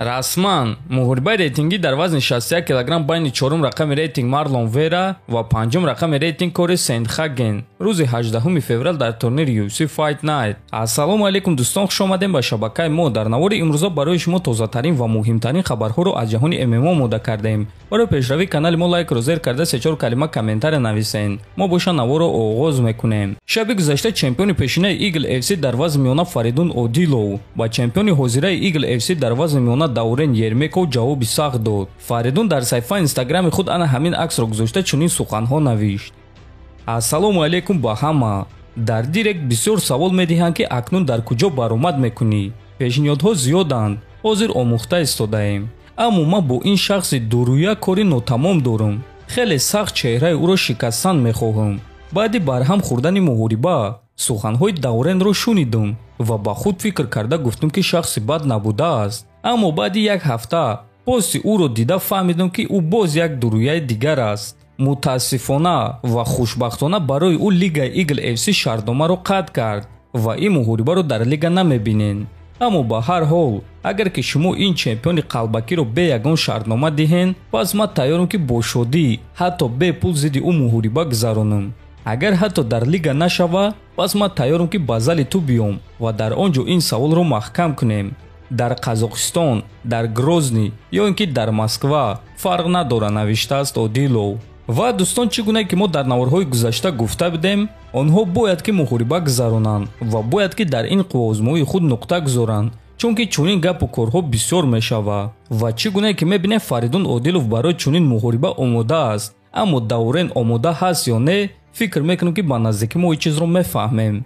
Расман муҳорибаи рейтингӣ дар вазни 61 килограмм байни чорум рақами рейтинг Марлон Вера ва панҷум рақами рейтинг Кори Сендхаген рӯзи 18 феврал дар турнири UFC Fight Night. Ассалому алайкум дӯстон, хуш омадем ба шабакаи мо. Дар навори имрӯза барои шумо тозатарин ва муҳимтарин хабарҳоро аз ҷаҳони ММА омода кардем. Барои пешравии канали мо лайкро зер карда се-чор калима комментария нависен. Мо боша наворро оғоз мекунем. Шаби гузашта чемпиони пешинаи Eagle FC дар вазни миёна Фаридун Одилов ба чемпиони ҳозираи Eagle FC дар вазни миёна Даурен Ермеков ҷавоби сахт дод. Фаридун дар саҳифаи инстаграми худ ана ҳамин аксро гузошта чунин суханҳо навишт: Ассалому алайкум ба ҳама. Дар директ бисёр савол медиҳанд, ки акнун дар куҷо баромад мекунӣ. Пешниҳодҳо зиёданд, ҳозир омӯхта истодаем. Аммо ман бо ин шахси дурӯя кори нотамом дорам. Хеле сахт чеҳраи ӯро шикастан мехоҳам. Баъди барҳам хӯрдани муҳориба суханҳои Давренро шунидам ва ба худ фикр карда гуфтам, ки шахси бад набудааст. Аммо баъди як ҳафта пости ӯро дида фаҳмидам, ки ӯ боз як дурӯяи дигар аст. Мутаассифона ва хушбахтона барои ӯ лигаи Eagle FC шартномаро қатъ кард ва ин муҳорибаро дар лига намебинем. Аммо ба ҳар ҳол, агар ки шумо ин чемпиони қалбакиро бе ягон шартнома диҳен, пас ман тайёрам, ки бо шодӣ ҳатто бе пул зидди ӯ муҳориба гузаронам. Агар ҳатто дар лига нашава, пас ман тайёрам, ки ба зали ту биём ва дар он ҷо ин саволро маҳкам кунем. Дар Қазоқистон, дар Грозний ё ин ки дар Москва фарқ надора, навиштааст Одилов. Ва дӯстон, чӣ гуна ки мо дар наворҳои гузашта гуфта будем, онҳо бояд ки муҳориба гузаронанд ва бояд ки дар ин қувваозмоии худ нуқта гузоранд, чунки чунин гапу корҳо бисёр мешавад. Ва чӣ гуна ки мебинем, Фаридун Одилов барои чунин муҳориба омода аст, аммо Даврен омода ҳаст ё не, фикр мекунем, ки ба наздикӣ мо ин чизро мефаҳмем.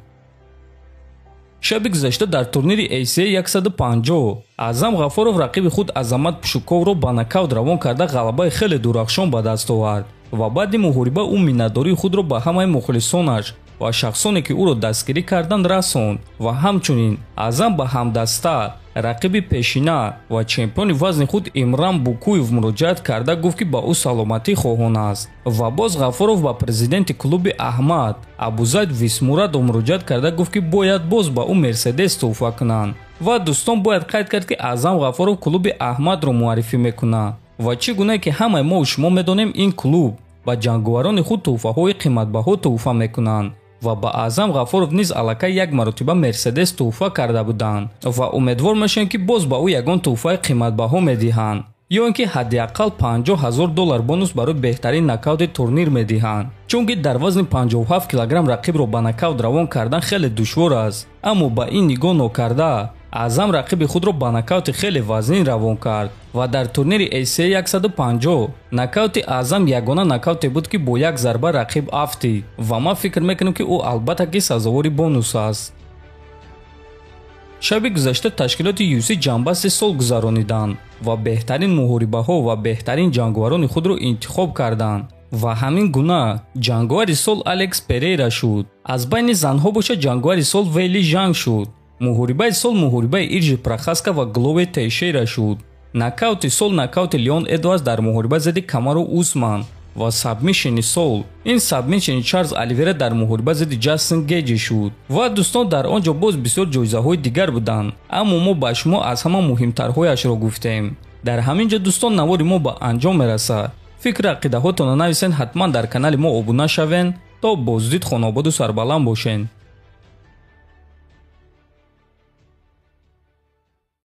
Шаби гузашта дар турнири ACA 150 Аъзам Ғафоров рақиби худ Азамат Пушуковро ба нокаут равон карда ғалабаи хеле дурахшон ба даст овард ва баъди муҳориба ӯ миннатдории худро ба ҳамаи мухлисонаш ва шахсоне, ки ӯро дастгирӣ карданд, расонд. Ва ҳамчунин Аъзам ба ҳамдаста, рақиби пешина ва чемпиони вазни худ Имран Букуев муроҷиат карда гуфт, ки ба ӯ саломатӣ хоҳон аст. Ва боз Ғафоров ба президенти клуби Аҳмад Абузайд Висмурадов муроҷиат карда гуфт, ки бояд боз ба ӯ Мерседес тӯҳфа кунанд. Ва дӯстон, бояд қайд кард, ки Аъзам Ғафоров клуби Аҳмадро муаррифӣ мекунад ва чӣ гуна ки ҳамаи мо шумо медонем, ин клуб ба ҷанговарони худ тӯҳфаҳои қиматбаҳо тӯҳфа мекунанд ва ба Аъзам Ғафоров низ аллакай як маротиба Мерседес тӯҳфа карда буданд ва умедвор мешавем, ки боз ба ӯ ягон тӯҳфаи қиматбаҳо медиҳанд ё ин ки ҳадди ақал 50 000 доллар бонус барои беҳтарин нокаути турнир медиҳанд, чунки дар вазни 57 килограмм рақибро ба нокаут равон кардан хеле душвор аст. Аммо ба ин нигоҳ нокарда, Аъзам рақиби худро ба нокаути хеле вазнин равон кард ва дар турнири ACA 150 нокаути Аъзам ягона нокауте буд, ки бо як зарба рақиб афтид, ва ман фикр мекунам, ки ӯ албатта ки сазовори бонус аст. Шаби гузашта ташкилоти UFC ҷамъбасти сол гузарониданд ва беҳтарин муҳорибаҳо ва беҳтарин ҷанговарони худро интихоб карданд. Ва ҳамин гуна ҷанговари сол Алекс Перейра шуд. Аз байни занҳо бошад, ҷанговари сол Вейли Жанг шуд. Муҳорибаи сол муҳорибаи Иржи Прохаска ва Гловер Тейшейра шуд. Нокаути сол нокаути Леон Эдвардс дар муҳориба зидди Камару Усман ва сабмишени сол ин сабмишени Чарлз Оливера дар муҳориба зидди Ҷастин Геҷи шуд. Ва дӯстон, дар он ҷо боз бисёр ҷоизаҳои дигар буданд, аммо мо ба шумо аз ҳама муҳимтарҳояшро гуфтем. Дар ҳамин ҷо, дӯстон, навори мо ба анҷом мерасад. Фикру ақидаҳотонро нависен, ҳатман дар канали мо обуна шавен. То боздид, хонободу сарбаланд бошен.